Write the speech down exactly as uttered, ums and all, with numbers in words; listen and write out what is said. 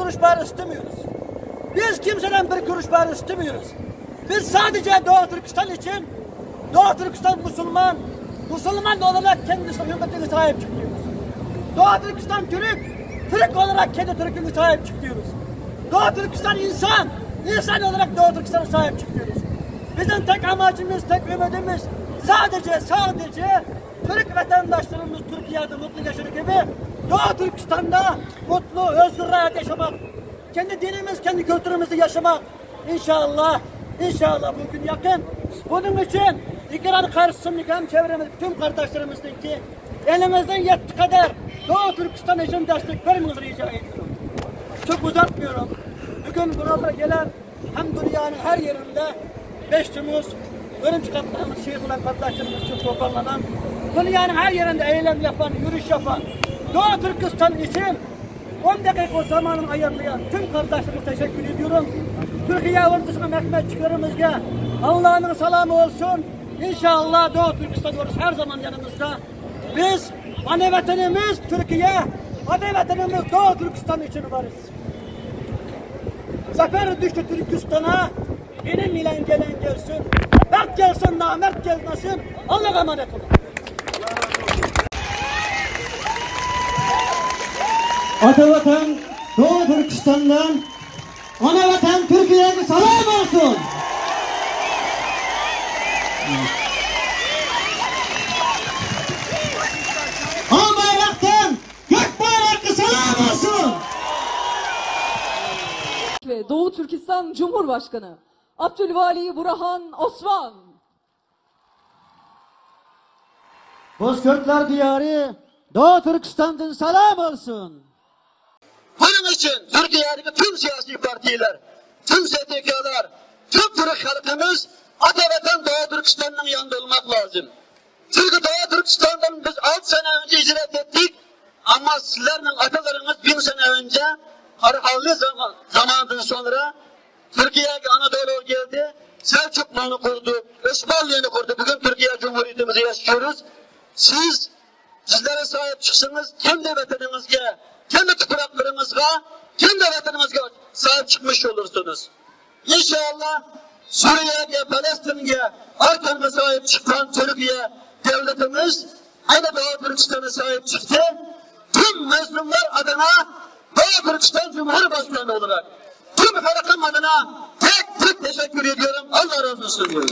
Görüş barı istemiyoruz. Biz kimseden bir görüş barı istemiyoruz. Biz sadece Doğu Türkistan için, Doğu Türkistan Müslüman, Müslüman olarak kendisine hürmetine sahip çıkıyoruz. Doğu Türkistan Türk, Türk olarak kendi Türk'üne sahip çıkıyoruz. Doğu Türkistan insan, insan olarak Doğu Türkistan'a sahip çıkıyoruz. Bizim tek amacımız, tek ümidimiz sadece, sadece Türk vatandaşlarımız Türkiye'de mutlu yaşadığı gibi Doğu Türkistan'da mutlu, özgür, rahat yaşamak. Kendi dinimiz, kendi kültürümüzde yaşamak. İnşallah, inşallah bu gün yakın. Bunun için ekran karşısındaki hem çevremiz, tüm kardeşlerimizdeki elimizden yettiği kadar Doğu Türkistan için destek vermenizi rica ediyorum. Çok uzatmıyorum. Bugün burada gelen hem dünyanın her yerinde beş Temmuz ölüm çıkarttığımız şehit olan kardeşlerimiz için toparlanan, dünyanın her yerinde eylem yapan, yürüyüş yapan, Doğu Türkistan için on dakika zamanını ayarlayan tüm kardeşlerimize teşekkür ediyorum. Türkiye ordusuna, Mehmetçiklerimize Allah'ın selamı olsun. İnşallah Doğu Türkistan ordusu her zaman yanımızda. Biz ana vatanımız Türkiye, ana vatanımız Doğu Türkistan için varız. Zafer düştü Türkistan'a, benim ile gelen gelsin. Mert gelsin, namert gelmesin. Allah'a emanet olun. Ata Vatan Doğu Türkistan'dan, Ana Vatan Türkiye'ye selam olsun. Al bayraktan Gök bayraklı selam olsun. Ve Doğu Türkistan Cumhurbaşkanı Abdülvali Burhan Osman. Bozkurtlar diyarı Doğu Türkistan'dan selam olsun. Bunun için Türkiye'deki tüm siyasi partiler, tüm S T K'lar, tüm Türk halkımız Ata Vatan Doğu Türkistan'ın yanında olmak lazım. Çünkü Doğu Türkistan'dan biz altı sene önce hicret ettik. Ama sizlerle atalarınız bin sene önce Karahanlı zaman, zamanından sonra Türkiye'ye Anadolu'ya geldi. Selçuklu'nu kurdu, Osmanlı'nı kurdu. Bugün Türkiye Cumhuriyetimizi yaşıyoruz. Siz, sizlere sahip çıksınız. Kendi vatanınızga, kendi topraklarınızga, kendi vatanınızga sahip çıkmış olursunuz. İnşallah Suriye'ye, Filistin'e, Arkan'a sahip çıkan Türkiye devletimiz aynı Doğu Türkistan'a sahip çıktı. Tüm mazlumlar adına Doğu Türkistan Cumhurbaşkanı olarak tüm halkım adına tek tek teşekkür ediyorum. Allah razı olsun diyorum.